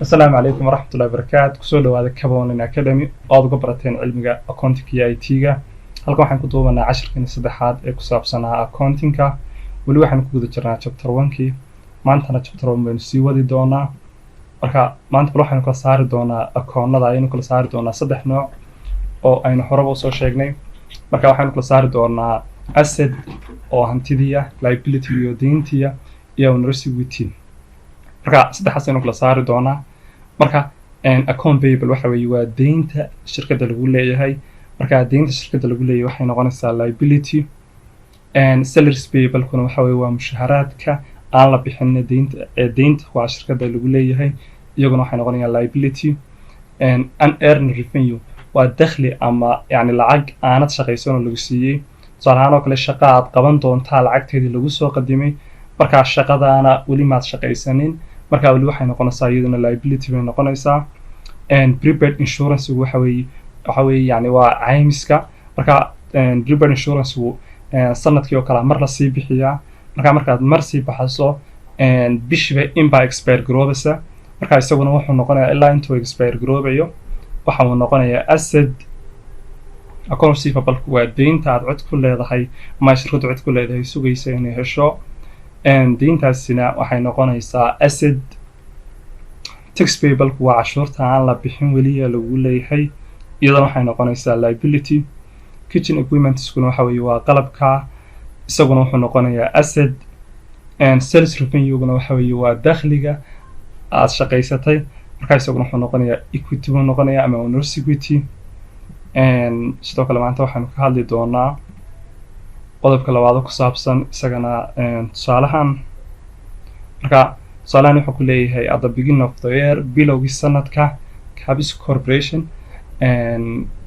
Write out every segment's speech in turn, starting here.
Asalaamu calaykum waraxmatullahi wabarakaatu. Kusoo dhawaada Kaba Online Academy oo aad uga barateen cilmiga accounting iyo IT-ga. Halkan waxaan ku duubanaa cashirkeena saddexaad ee ku saabsanaa accountingka. Weli waxaan ku guda jirnaa chapter one-kii. Maantana chapter one baynu sii wadi doonaa. Marka maanta bal waxaynu kala saari doonaa akoonada, ayaynu kala saari doonaa saddex nooc oo aynu horeba usoo sheegnay. Marka waxaynu kala saari doonaa asset oo hantidiya, liability iyo deyntiya, iyo owner's equity. Marka saddexaas aynu kala saari doonaa. Marka account payable waxa weeye waa deynta shirkadda lagu leeyahay. Marka deynta shirkadda lagu leeyahay waxay noqonaysaa liability. Salaries payable-kuna waxa weeye waa mushaharaadka aan la bixin deynta ee deynta waa shirkadda lagu leeyahay, iyaguna waxay noqonayaan liability. Unearned revenue waa dakhli ama yani lacag aanad shaqaysan oo lagu siiyey. Tusaale ahaan oo kale, shaqa aad qaban doontaa lacagteedii lagu soo qadimay, markaa shaqadaana weli maad shaqaysanin, markaa weli waxay noqonaysaa iyaduna liability bay noqonaysaa. Prepaid insurance waxa weeye yani waa caymiska. Marka prepaid insurance-gu sanadkii oo kale mar lasii bixiyaa. Marka markaad mar sii baxaso, bishiiba inbaa expire garoobaysa. Marka isaguna wuxuu noqonayaa, ilaa intuu expire garoobayo, waxa uu noqonayaa asset. Account receivable waa deynta aad cod ku leedahay ama shirkaddu cod ku leedahay, sugaysa inay hesho. Deyntaasina waxay noqonaysaa asset. Tax payable-ku waa cashuurta aan la bixin weliya lagu leeyahay, iyadana waxay noqonaysaa liability. Kitchen equipmentskuna waxa weeye waa qalabka, isaguna wuxuu noqonayaa asset. Sales revenue-guna waxa weeye waa dakhliga aad shaqaysatay. Marka isaguna wuxuu noqonayaa equity buu noqonayaa ama owner's equity. Sidoo kale maanta waxaynu ka hadli doonaa qodobka labaad ku saabsan isagana tusaalahan. Marka tusaalahan wuxuu ku leeyahay: at the beginning of the year, bilowgii sanadka, Cabis Corporation,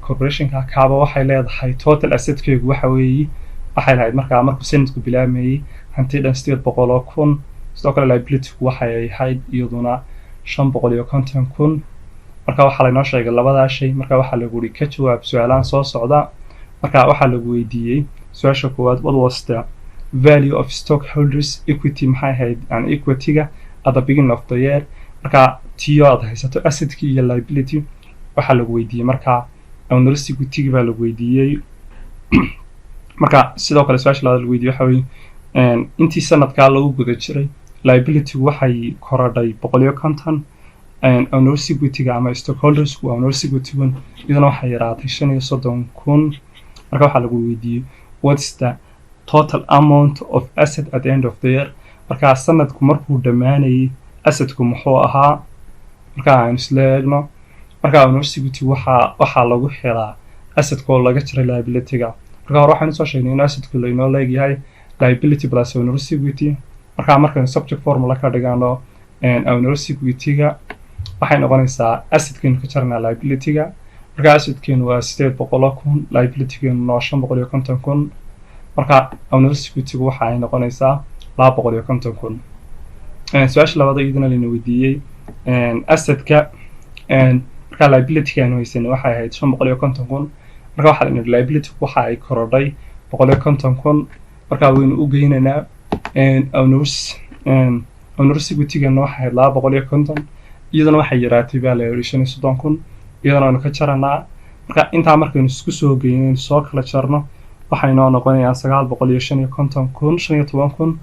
corporationka Kaaba, waxay leedahay total assetkeygu waxa weeye, waxay lahayd markaa markuu sanadku bilaamayey hanti dhan 800,000. Sidoo kale liabilitygu waxay ahayd iyaduna 550,000. Marka waxaa laynoo sheegay labadaa shay. Marka waxaa lagu yidhi ka jawaab su-aalahan soo socda. Marka waxaa lagu weydiiyey su-aasha koowaad: what was the value of stockholders equity? Maxay ahayd yani equity-ga at the beginning of the year? Marka tiyo aad haysato assetkii iyo liability, waxaa lagu weydiiyey marka owner's equity baa lagu weydiiyey. Marka sidoo kale su-aasha labaad lagu weydiiyey waxa weye: intii sanadkaa lagu guda jiray, liabilitygu waxay korodhay 150, owner's equity-ga ama stockholdersku owner's equity-gun iyaduna waxay yaraatay 35,000. Marka waxaa lagu weydiiyey: what's the total amount of asset at the end of the year? Marka sanadku markuu dhammaanayay assetku muxuu ahaa? Marka aynu isla eegno. Marka owner's equity waxaa lagu xilaa assetka oo laga jiray liability-ga. Marka hore waxaynu soo sheegnay in assetku lainoo leegyahay liability plus owner's equity. Marka markaynu subject formula ka dhigano owner's equity-ga, waxay noqonaysaa assetkaynu ka jarnaa liability-ga. Marka assetkeenu waa 800,000, liability-geenu waa 550,000. Marka owner's equity-gu waxa ay noqonaysaa 250,000. Su-aasha labaad iyadana layna weydiiyey assetka. Marka liability-ga aynu haysanay waxay ahayd 550,000. Marka waxaa layna liability waxa ay korodhay 150,000. Marka waynu u geynaynaa. Owner's equity-gana waxay ahayd 250, iyaduna waxay yaraatay baa la yidhi 35,000, iyadana waynu ka jaranaa. Marka intaa markaynu isku soo geynaynu soo kala jarno, waxay noo noqonayaan 955,000, 15,000.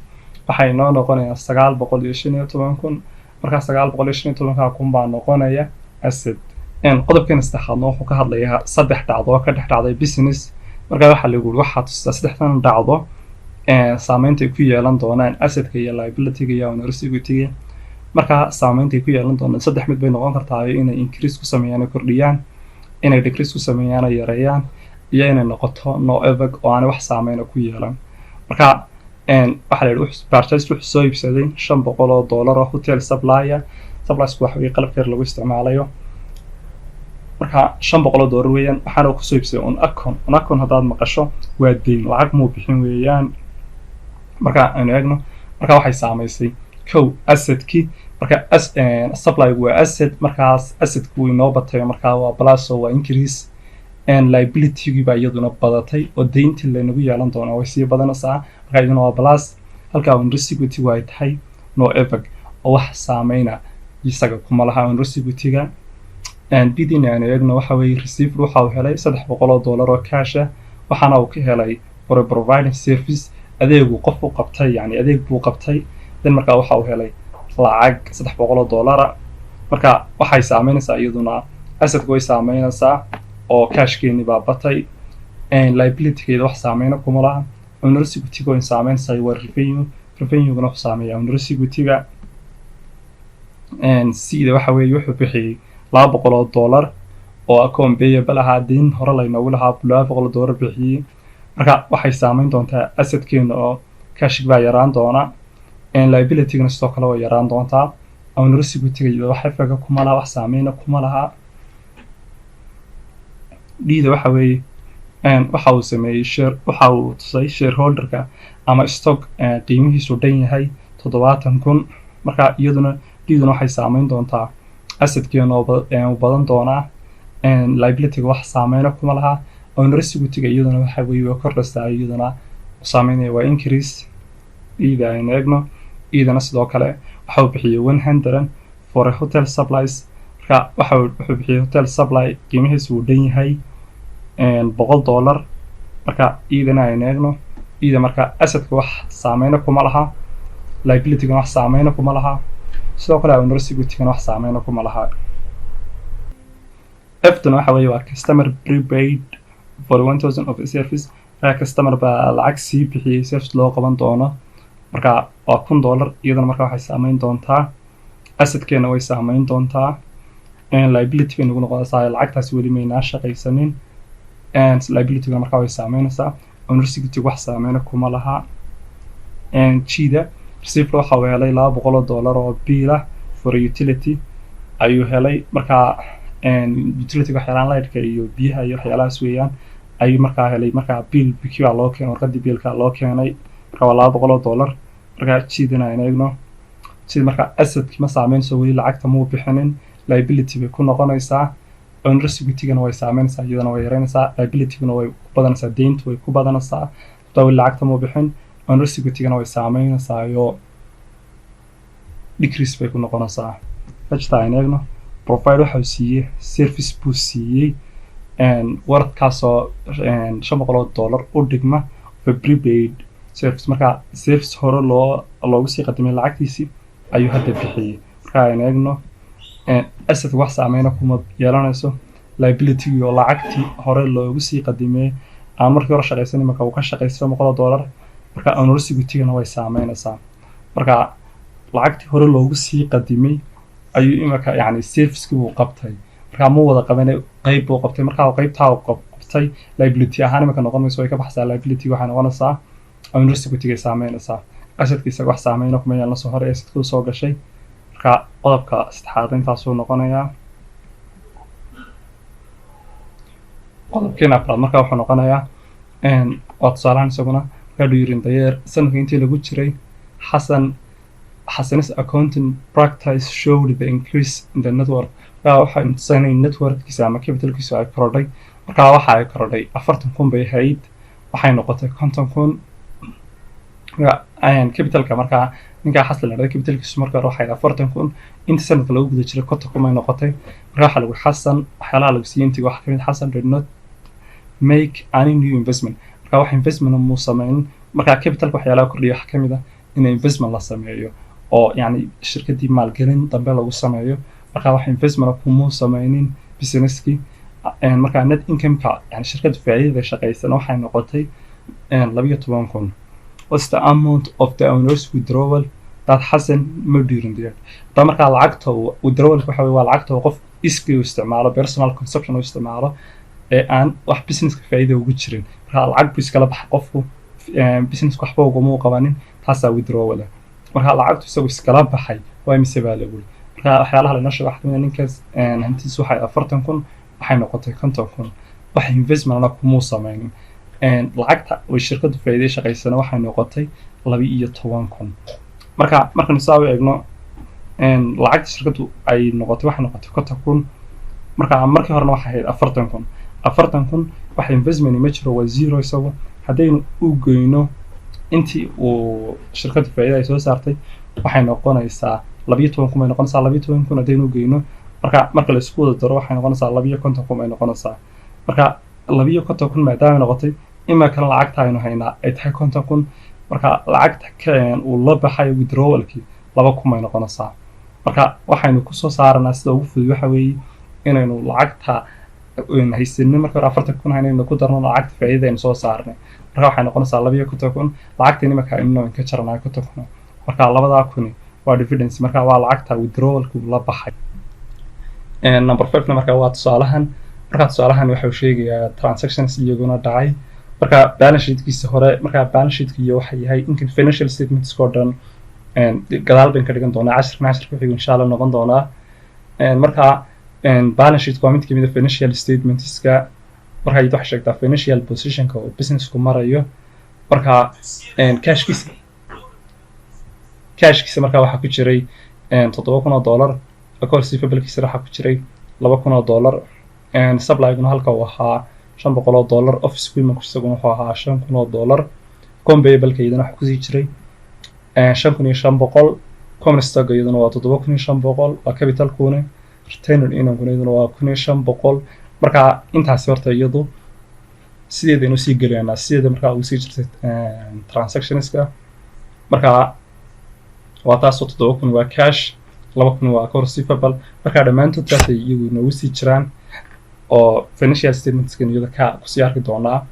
Waxay noo noqonayaan 915,000. Markaa 915-ka kun baa noqonaya asset. Qodobkeena saddexaadna wuxuu ka hadlayaa saddex dhacdo oo ka dhex dhacday business. Markaa waxaa lagu yiri waxaa tustaa saddexdan dhacdo saameynta ay ku yeelan doonaan assetka iyo liabilityga iyo owner's equity-ga. Markaa saameynta ay ku yeelan doonaan saddex mid bay noqon kartaa: inay increase ku sameeyaan oo kordhiyaan, inay decrease ku sameeyaan oo yareeyaan, iyo inay noqoto no effect oo aanay wax saameyna ku yeelan. Marka waxaa la yidhi purchase, wuxuu soo iibsaday $500 oo hotel supplier. Suppliesku waxa weye qalabka yar lagu isticmaalayo. Marka $500 weeyaan, waxaana kusoo iibsaday on account. On account haddaad maqasho waa deyn, lacag muu bixin weeyaan. Marka aynu eegno. Marka waxay saamaysay kow assetkii. Marka supplygu waa asset, markaas assetku wuu inoo batay, markaa waa plus oo waa increase. Liabilitygii baa iyaduna badatay oo deyntii laynagu yeelan doonaa way sii badanaysaa, marka iyaduna waa plus. Halka owner's equity ay tahay no effect oo wax saameyna. Isaga kuma laha owner's equity-ga. B-dina aynu eegno. Waxa weeye received, waxa uu helay $300 oo cash ah, waxaana uu ka helay for providing service, adeegu qof u qabtay, yani adeeg buu qabtay. Then markaa waxa uu helay lacag $300. Marka waxay saameynaysaa iyaduna assetka way saameynaysaa oo cashkeeni baa batay. Liabilitygeeda wax saameyna kuma laha. Owner's equity-ga way saameynaysaa, waa revenue, revenue-guna wuxuu saameeyaa owner's equity-ga. C-da waxa weeye wuxuu bixiyey $200 oo account payable ahaa, deyn hore laynoogu lahaa, $200 bixiyey. Marka waxay saameyn doontaa assetkeena oo cashig baa yaraan doona, liability-gana sidoo kale way yaraan doontaa. Owner's equity-ga iyada wax effect kuma laha, wax saameyna kuma laha. D-da waxa weeye waxa uu sameeyey share, waxa uu tusay shareholderka ama stock qiimihiisu dhan yahay 70,000. Marka iyaduna D-duna waxay saameyn doontaa assetkeena oo badan doonaa, liabilityga wax saameyna kuma laha. Owner's equity-ga iyaduna waxa weeye way kordhaysaa, iyaduna saameynaya waa increase. E-da aynu eegno. E-dana sidoo kale waxa uu bixiyey 100 for a hotel supplies. Marka waxa wuxuu bixiyey hotel supply qiimihiisu uu dhan yahay $100. Marka E-dana aynu eegno. E-da marka assetka wax saameyna kuma laha, liabilitygana wax saameyna kuma laha, sidoo kale owner's equity-gana wax saameyna kuma laha. F-tuna waxa weeye waa customer prepaid for 1000 of a service. Marka customer baa lacag sii bixiyey service loo qaban doono, marka waa $1000. Iyadana marka waxay saameyn doontaa assetkeena, way saameyn doontaa, liability bay nagu noqonaysaa. Lacagtaasi weli maynaa shaqaysanin, liabilityga markaa way saameynaysaa. Owner's equity wax saameyna kuma laha. G-da receiver waxa uu helay $200 oo bill ah for utility ayuu helay. Markaa utility waxyaalahan lightka iyo biyaha iyo waxyaalahaas weeyaan ayuu markaa helay. Markaa bill biki baa loo keenay, warqadii biilka loo keenay. Marka waa $200. Markaa G-dana aynu eegno. G-da markaa assetkii ma saameynayso, weli lacagta muu bixinin, liability bay ku noqonaysaa. Owner's equity-gana way saameynaysaa, iyadana way yareynaysaa, liability-guna way ku badanaysaa, deyntu way ku badanaysaa hadaa weli lacagta muu bixin. Owner's equity-gana way saameynaysaa iyo decrease bay ku noqonaysaa. H-ta aynu eegno. Provide waxa uu siiyey service buu siiyey worthkaasoo $500 u dhigma of a prepaid service. Marka service hore loogu sii qadimay lacagtiisii ayuu hadda bixiyey. Marka aynu eegno, asset wax saameyna kuma yeelanayso, liability oo lacagtii hore loogu sii qadimay aan markii hore shaqaysan marka uu ka shaqaystay $500. Marka owner's equity-gana way saameynaysaa. Marka lacagtii hore loogu sii qadimay ayuu imika, yani servicekii buu qabtay, marka ma wada qabanay, qeyb buu qabtay. Marka qeybtaa uu qabtay liability ahaan imika noqon mayso, way ka baxsaa liability, waxay noqonaysaa owner's equity-gay saameynaysaa. Assetka isaga wax saameyna kuma yeelanayso, hore assetka usoo gashay. Marka qodobka saddexaad intaasuu noqonayaa. Qodobkiina afraad marka wuxuu noqonayaa waa tusaalahan isaguna. Markaa during the year, sanadka intii lagu jiray, Xasan's accounting practice showed the increase in the net worth. Markaa waxay tusaynay net worthkiisa ama capitalkiisu ay korodhay. Markaa waxa ay korodhay 40,000 bay ahayd, waxay noqotay 50,000 capitalka. Markaa ninkaa Xasan la dhahday capitalkiisu marka hore waxay 40,000, inta sanadka lagu guda jiray 50,000 bay noqotay. Marka waxaa lagu Xasan waxyaalaha lagu siiyey intiga waxaa kamid Xasan did not make any new investment. Marka wax investment muu sameynin. Marka capitalka waxyaalaha kordhiya waxaa kamid ah in investment la sameeyo oo yacni shirkadii maalgelin dambe lagu sameeyo. Marka wax investment kumuu sameynin businesskii. Marka net income-ka, yani shirkadda faa'iidada shaqaysan, waxay noqotay 12,000. What's the amount of the owner's withdrawal that Xasan made during the year? Haddaba markaa lacagta withdrawalka waxa weye waa lacagta uu qof iskii u isticmaalo, personal consumption u isticmaalo, ee aan wax businesska faa'iida ugu jirin. Marka lacag buu iskala baxa qofku, businesska waxba uguma u qabanin, taasaa withdrawal ah. Marka lacagtu isagu iskala baxay waa imise baa lagu. Marka waxyaalaha lainoo sheego waxaa kamid ah ninkaas hantidiisu waxay 40,000, waxay noqotay 50,000, wax investmentna kumuu sameynin. Lacagta way shirkadu faa'iiday shaqaysana waxay noqotay 12,000. Marka markaynu saa u eegno, lacagta shirkadu ay noqotay waxay noqotay 50,000. Marka markii horena waxay ahayd 40,000. 40,000 wax investment ma jiro, waa zero isagu. Haddaynu u goyno intii uu shirkadu faa'iida ay soo saartay, waxay noqonaysaa 12,000 bay noqonaysaa. 12,000 haddaynu geyno, marka marka la isku wada daro, waxay noqonaysaa 52,000 bay noqonaysaa. Marka 52,000 maadaama noqotay, imikana lacagta aynu haynaa ay tahay 50,000, marka lacagta uu la baxay withdrawalkii 2,000 bay noqonaysaa. Marka waxaynu kusoo saaranaa sida ugu fudud waxa weeye inaynu lacagta haysanin marka hore 40,000 haynaynu ku darno lacagta faa'iidada aynu soo saarnay. Marka waxay noqonaysaa 52,000. Lacagta imika aynu ka jaranaa 50,000. Marka labadaa kuni waa dividends, marka waa lacagta withdrawalku la baxay. Number five-na marka waa tusaalahan. Marka tusaalahan waxau sheegayaa transactions iyaguna dhacay. Marka balance sheetkiisa hore, marka balance sheetka iyo waxa yahay income financial statements oo dhan gadaal bayn ka dhigan doonaa. Cashirkan cashirka wuxuu insha Allah noqon doonaa. Marka balance sheet waa mid kamid a financial statementska. Marka iyadu waxay sheegtaa financial positionka uu businessku marayo. Marka cashkiisa marka waxaa ku jiray $7,000. Account receivablekiisana waxaa ku jiray $2,000. Supplyguna halka uu ahaa $500. Office equipment isaguna wuxuu ahaa $5,000. Account payable-ka iyadana waxaa kusii jiray 5,500. Common stock iyaduna waa 7,500, waa capitalkuna. Retained earningkuna iyaduna waa 1,500. Marka intaasi horta iyadu sideedaynu sii gelaynaa, sideeda markaa ugu sii jirtay transactionska. Marka waa taasoo 7,000 waa cash, 2,000 waa account receivable. Marka dhammaantood taasay iyagu inoogu sii jiraan oo financial statementskan iyada ka kusii arki doonaa.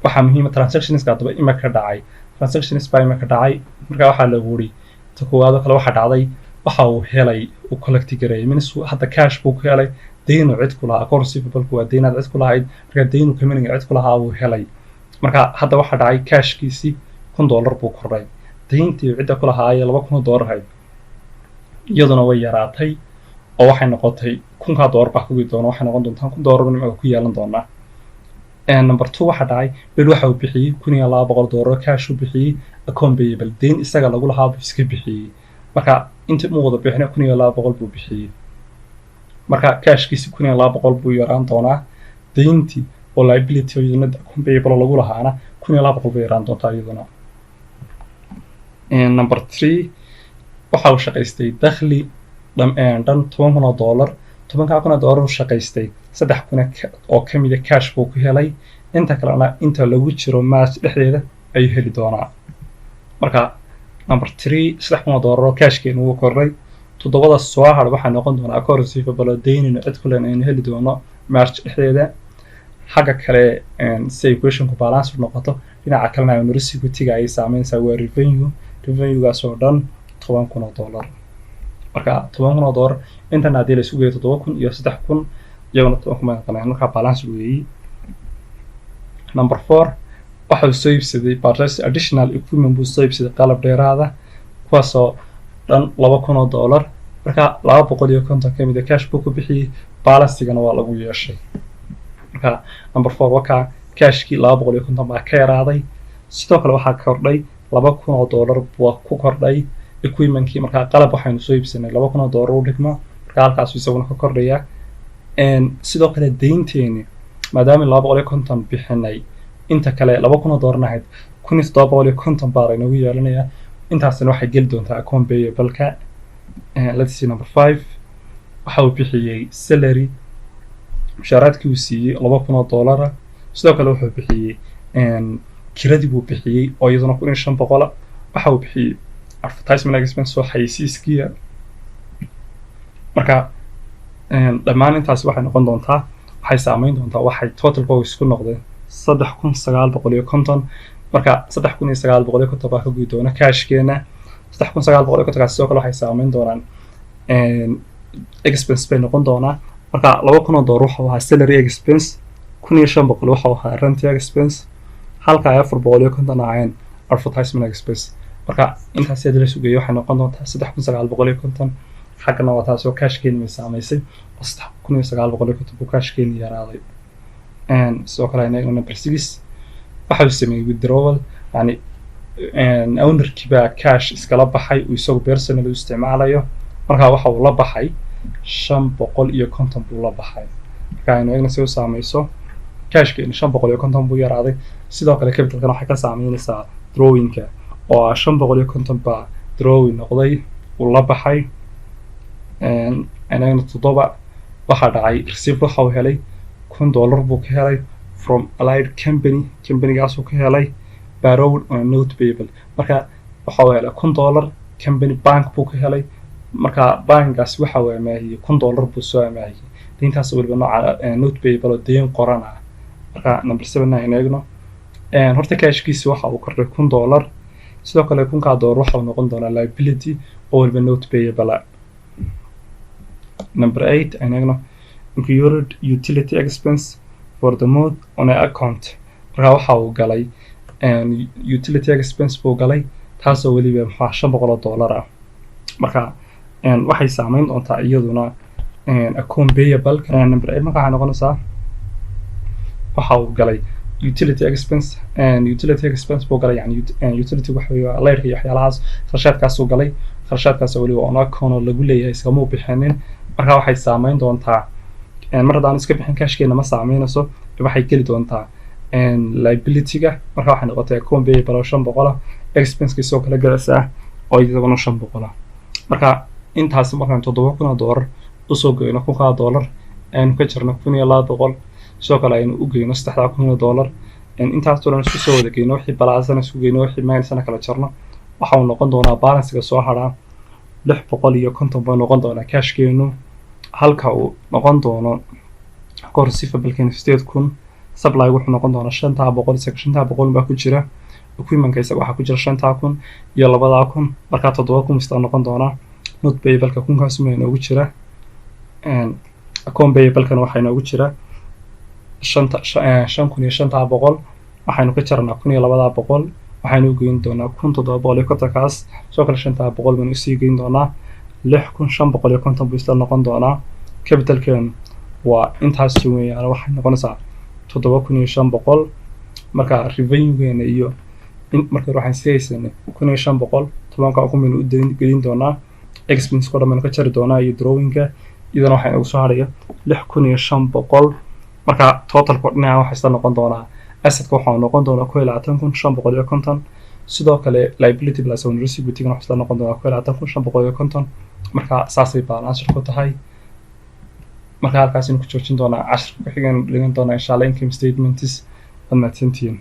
Waxaa muhiima transactionska haddaba imika dhacay. Transactions baa imika dhacay. Marka waxaa lagu wuri ta koowaad oo kale waxaa dhacday, waxa uu helay, uu collect gareeyay, means hadda cash buu ku helay deynu cid ku lahaa. Account receivable waa deynaad cid ku lahayd. Marka deynu companyga cid ku lahaa buu helay. Marka hadda waxaa dhacay cashkiisii $1,000 buu kordhay. Deyntii cidda ku lahaayee $2,000 ahayd iyaduna way yaraatay oo waxay noqotay kunkaa dollar baa kugi doona. Waxay noqon doontaa $1,000 nimca ku yeelan doonaa. Number two, waxaa dhacay bil waxa uu bixiyey $1,200 cash uu bixiyey account payable, deyn isaga lagu lahaa buu iska bixiyey. Marka inta mu wada bixina, 1,200 buu bixiyey. Marka cashkiisi 1,200 buu yaraan doonaa. Deyntii oo liability iyaduna account payable lagu lahaana 1,200 bay yaraan doontaa iyaduna. Number three, waxa uu shaqaystay dakhli dhan $10,000. Tobankaa kun oo dollar uu shaqaystay, 3,000 oo ka mida cash buu ku helay. Inta kalena inta lagu jiro March dhexdeeda ayuu heli doonaa. Marka number three, $3,000 oo cashkeenu wuu kordhay. Toddobada soo har waxaa noqon doonaa account receivable oo deynayno cid kulen aynu heli doono March dhexdeeda. Xagga kale, si equationku balance u noqoto, dhinaca kalena owner's equity-ga ayay saameynaysaa. Waa revenue, revenuegaas oo dhan $10,000. Marka $10,000 intana haddii la isku geeyo, 7,000 iyo 3,000, iyaguna 10,000 bay noqonayaan. Marka balance weeyi. Number four, waxa uu soo iibsaday purchase additional equipment buu soo iibsaday, qalab dheeraada, kuwaasoo dhan $2,000. Marka 250 ka mid a cash buu ku bixiyey, balancigana waa lagu yeeshay. Marka number four wakaa cashkii 250 baa ka yaraaday. Sidoo kale waxaa kordhay $2,000 waa ku kordhay equipmentkii. Marka qalab waxaynu soo iibsanay $2,000 u dhigmo. Marka halkaasu isaguna ka kordhaya. Sidoo kale deynteeni, maadaama 250 bixinay, inta kale $2,000 ahayd, 1,750 baa laynoogu yeelanayaa. Intaasina waxay geli doontaa account payable-ka. Let's see number five. Waxa uu bixiyey salary, mushaaraadkii uu siiyey $2,000. Sidoo kale wuxuu bixiyey kiradii buu bixiyey oo iyaduna 1,500. Waxa uu bixiyey advertisement expense oo xayeysiiskiya. Marka dhammaan intaasi waxay noqon doontaa, waxay saameyn doontaa, waxay totalkooga isku noqdeen 3,950. Marka 3,950 baa ka guyi doona cashkeena. 3,950kaas sidoo kale waxay saameyn doonaan, expense bay noqon doonaa. Marka $2,000 wuxuu ahaa salary expense, 1,500 wuxuu ahaa rent expense, halka ay 450 ahaayeen advertisement expense. Marka intaas hadii la sugeeyo, waxay noqon doontaa 3,950. Xaggana waa taasoo cashkeeni bay saamaysay oo 3,950 buu cashkeeni yaraaday. Sidoo kale ayna number six, waxa uu sameeyey withdrawal, yani ownerkii baa cash iskala baxay uu isagu personal u isticmaalayo. Marka waxa uu la baxay 550 buu la baxay. Marka aynu eegna si u saameyso cashkeeni, 550 buu yaraaday. Sidoo kale capitalkana waxay ka saameynaysaa drawingka oo ah 550 baa drawing noqday uu la baxay. Anagana toddoba waxaa dhacay, receive waxa uu helay $1,000 buu ka helay from allied company, companygaasuu ka helay borrowed on a note payable. Marka waxa uu helay $1,000, company bank buu ka helay. Marka bankaas waxa uu amaahiyey $1,000 buu soo amaahiyey, deyntaas weliba nooca note payable oo deyn qoran ah. Marka number seven aynu eegno. Horta cashkiisi waxa uu kordhay $1,000. Sidoo kale kunkaa dollar waxa uu noqon doonaa liability oo weliba note payable. Number eight aynu eegno. Incurred utility expense for the month on a account. Marka waxa uu galay utility expense buu galay, taasoo weliba maxaa $500 ah. Marka waxay saameyn doontaa iyaduna account payable. Number eight marka waxay noqonaysaa waxa uu galay utility expense, utility expense buu galay, yani utility waxa weeye leyrka iyo waxyaalahaas, kharashaadkaasuu galay, kharashaadkaas weliba on account oo lagu leeyahay, iskamuu bixinin. Marka waxay saameyn doontaa, mar haddaan iska bixin, cashkeena ma saameynayso, waxay geli doontaa liability-ga. Marka waxay noqotay account payable oo 500 ah, expense sidoo kale galaysaa oo iyaduna 500 ah. Marka intaas markaan $7,000 usoo geyno, kunkaa dollar aynu ka jarno 1,200, sidoo kale aynu u geyno $3,000, intaasoo dhan isku soo wada geyno, wixii plusana isku geyno, wixii minusana kala jarno, waxa uu noqon doonaa balancega soo hadhaa 650 buu noqon doonaa cashkeenu, halka uu noqon doono account receivable-keenu 8,000. Supply wuxuu noqon doonaa shantaa boqol, isaga shantaa boqol baa ku jira. Equipmentka isaga waxaa ku jira shantaa kun iyo labadaa kun, markaa 7,000 istaa noqon doonaa. Note payable-ka kunkaas uma inoogu jira. Account payable-kana waxaa inoogu jira shanta 5,500. Waxaynu ka jaranaa kun iyo labadaa boqol, waxaynu u geyn doonaa 1,750kaas. Sidoo kale shantaa boqol baynu usii geyn doonaa, 6,550 buu isla noqon doonaa. Capitalkeenu waa intaas weeyaan, waxay noqonaysaa 7,500. Marka revenuegeena iyo marka waxaan sii haysanay 1,500, tobanka kun baynu u gelin doonaa, expense ko dhan baynu ka jari doonaa iyo drawingka, iyadana waxaa inagu soo haraya 6,500. Marka totalka dhinaca waxaa isla noqon doonaa assetka waxaa noqon doonaa 21,550. Sidoo kale liability plus owner's equity-gana waxaa isla noqon doonaa 21,550. Marka saasay balance ku tahay. Marka halkaas aynu ku joojin doonaa, cashirka ku xigan dhigan doonaa, insha Allah, income statements. Waad mahadsantihiin.